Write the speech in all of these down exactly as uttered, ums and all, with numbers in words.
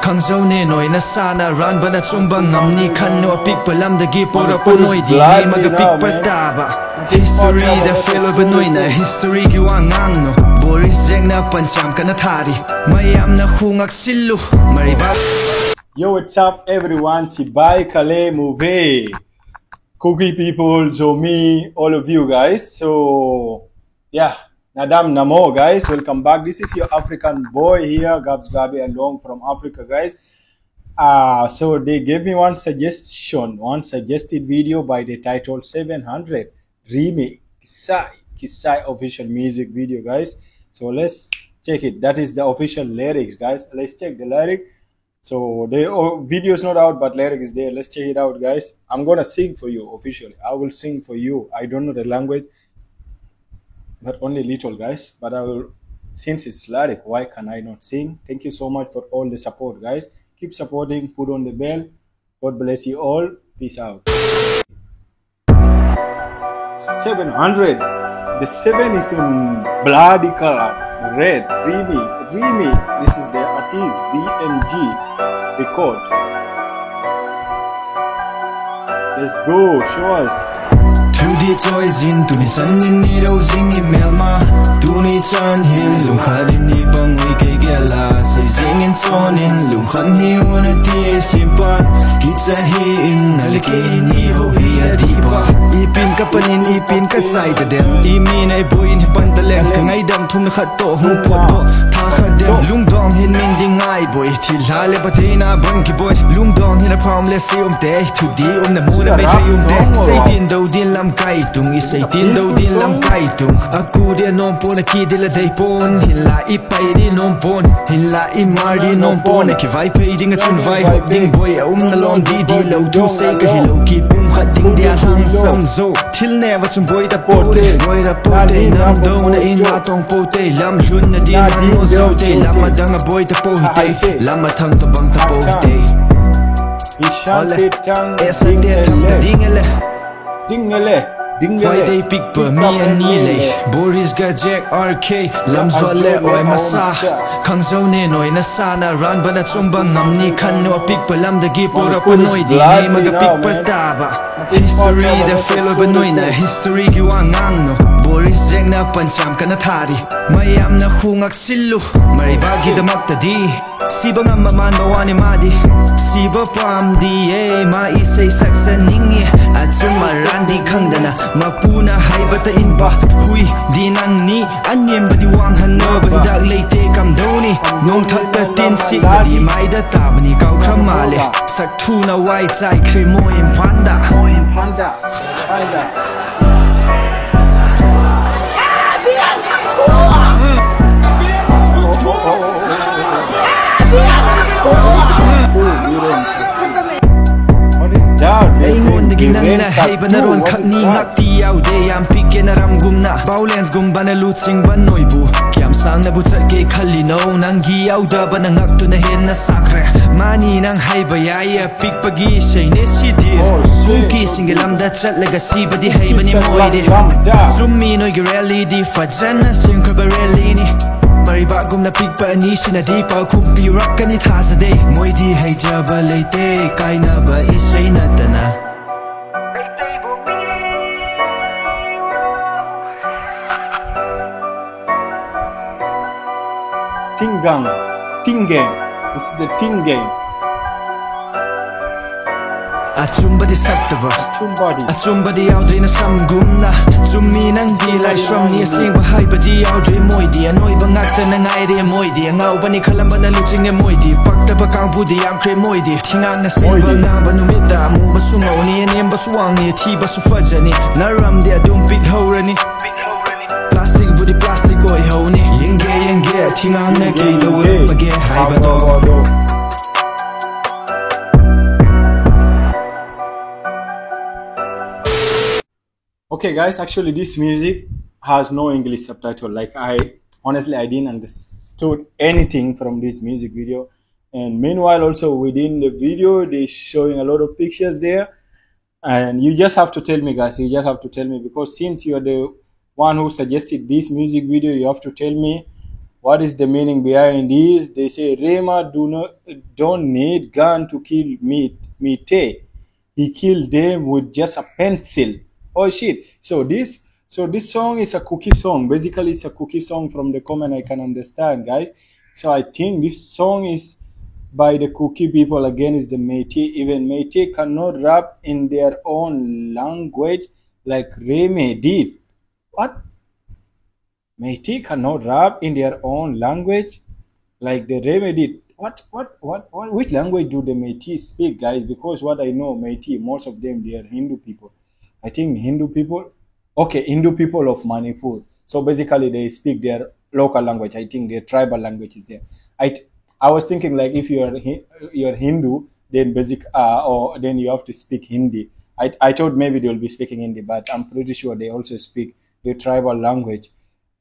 Khang zo ne noi na sa na ran ba na chum ba ngam ni khan no pick pa lam da gi por pa noi di ne ma ga pick pa ta ba. History da fail ba noi na history gi wa ngang no. Boris Jeng na pan cham ka na thari. Mayam na khungak silu. Mari ba. Yo, what's up, everyone? Sibai Kale Movie. Kuki people, Zomi, all of you guys. So, yeah, Nadam Namo, guys. Welcome back. This is your African boy here, Gabs Gabi Along from Africa, guys. Uh, so they gave me one suggestion, one suggested video by the title seven hundred Remix, Kisai, Kisai official music video, guys. So let's check it. That is the official lyrics, guys. Let's check the lyric. So the oh, video is not out, but lyric is there. Let's check it out, guys. I'm gonna sing for you officially. I will sing for you. I don't know the language, but only little, guys. But I will, since it's lyric, why can I not sing? Thank you so much for all the support, guys. Keep supporting, put on the bell. God bless you all. Peace out. Seven hundred. The seven is in bloody color. Red. Rimi. Rimi. This is the artist. B M G Record. Let's go. Show us. Tudi choi zin tuni san in ni ro zing i mel ma. Tuni chan hin lung kharin ni pang wi ke gela. Sai zing in son in lung khan hi un ti simpan. Kitsa hi in nalike ni ho hi a dipa. Ipin ka panin ipin ka sai ka dem. Imi na i boy in pan ta lem. Ka ngai dam thum na khat to hung pot bo. Tha khat dem lung dong hin min ding ngai boy. Thil hla le ba te na bang ki boy. Lung dong hin a pam le si um te. Thudi um na mu na me hi um te. Sai din do din lam kai tung. I sai din do din lam kai tung. Aku dia nom pon aki dia la dai pon. Hin la i pai di nom pon. Hin la i mar di nom pon. Aki vai pai ding a chun vai hop ding boy. A um na lom di di lo tu sai ka hi lo ki pum khat ding dia hang sam zo. Thil ne va chun boy da pote. Boy da pote. Nam do na in ma tong pote. Lam hlun na di man mo so te. Lam ma dang a boy da pote. Lam ma thang ta bang ta pote. Ishan te tang. Esa te tang ta ding ele. Ding ele. Ding ele. Wai dei pick pa mi ani le. Boris ga Jack R K. Lam zo le oi masa. Khang zo ne noi na sa na ran ba na chum ba ngam ni khan no pick pa lam da gi por pa noi di ne ma ga pick pa ta ba. History da fail ba noi na history gi wa ngang no. Boris Jeng na pan cham ka na thari. Mayam na khungak silu. Mari ba gi da mak ta di. Siba ngam ma man ba wani ma di. Siba pam di e ma i sei sak sa ning e. A chum ma ran di khang da na. Ma pu na hai ba ta in ba. Hui di nang ni. An yem ba di wang han no ba hi dak lei te kam do ni. Nong thak ta tin si ba di mai da ta ba ni kau kham ma le. Sak thu na wai chai kre mo im panda. Mo im panda. Panda. What is that? They say revenge act two. What is that? Ti au de yam pik ke na ram gum na. Violence gum ba na lu ching ban noi bu. Kiam sang na bu chat ke khali no nang gi au da ba na ngak tu na hen na sakre. Mani nang hai ba ya ya pik pa gi sei ne si di. Oh, shit. Kum ki sing lam da chat la ga si ba di hai ba ni moi de. Lam da. Zum mi noi gi rally di fa jan na sing ka ba rally ni. Mari ba gum na pik pa ni si na di pa kum pi rak ka ni tha sa de. Moi di hai ja ba lei te kai na ba i sei na ta na. Tinggang, Tinggang. This is the Tinggang. A chum ba di sat ta ba. Chum ba di. A chum ba di au dei na sam gum na. Chum mi nang di lai shwam ni sing ba hai ba di au dei moi di. A noi ba ngat ta na ngai de moi di. A ngau ba ni khalam ba na lu ching e moi di. Pak ta ba kang bu di am kre moi di. Thingang na sing ba nang ba nu mit da mu ba su ngau ni nem ba su wang ni thi ba su fa ja ni. Na ram de a dum pik hau ra ni. Plastic budi plastic oi ho ni. Yenge yenge thingang na ke do ba ge hai ba do. Okay, guys, actually, this music has no English subtitle. Like, I honestly, I didn't understood anything from this music video. And meanwhile, also within the video, they showing a lot of pictures there. And you just have to tell me, guys. You just have to tell me, because since you're the one who suggested this music video, you have to tell me What is the meaning behind this? They say Rema do not, don't need gun to kill me, Meitei. He killed them with just a pencil. Oh shit. So this so this song is a Kuki song. Basically, it's a Kuki song from the comment I can understand, guys. So I think this song is by the Kuki people against the Meitei. Even Meitei cannot rap in their own language like Reme did. What? Meitei cannot rap in their own language like the Reme did. What, what, what, what, which language do the Meitei speak, guys? Because what I know, Meitei, most of them, they are Hindu people. I think Hindu people, okay, Hindu people of Manipur. So basically, they speak their local language. I think their tribal language is there. I, I was thinking, like, if you're Hi- you're Hindu, then basic uh, or then you have to speak Hindi. I, I thought maybe they'll be speaking Hindi, but I'm pretty sure they also speak their tribal language.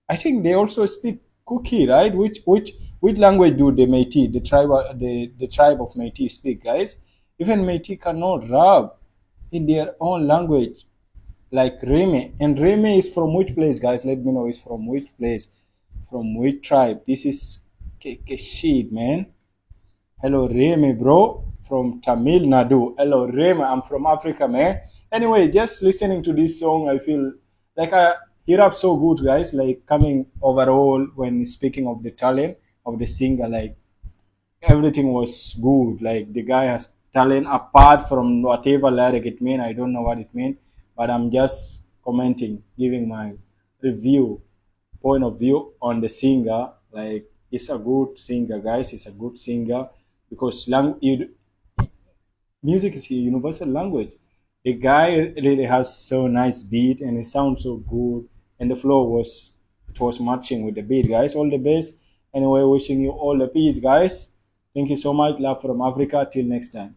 I think they also speak Kuki, right? Which which which language do the Meitei, the tribe, the, the tribe of Meitei speak, guys? Even Meitei cannot rap in their own language, like Reme. And Reme is from which place, guys? Let me know. Is from which place? From which tribe? This is K- Kashid, man. Hello, Reme, bro, from Tamil Nadu. Hello, Reme, I'm from Africa, man. Anyway, just listening to this song, I feel like I hear up so good, guys. Like coming overall when speaking of the talent of the singer, like everything was good. Like the guy has talent apart from whatever lyric it mean. I don't know what it mean, but I'm just commenting, giving my review, point of view on the singer. Like, he's a good singer, guys. He's a good singer because lang- you, music is a universal language. The guy really has so nice beat and it sounds so good, and the flow was it was matching with the beat, guys. All the best. Anyway, wishing you all the peace, guys. Thank you so much. Love from Africa. Till next time.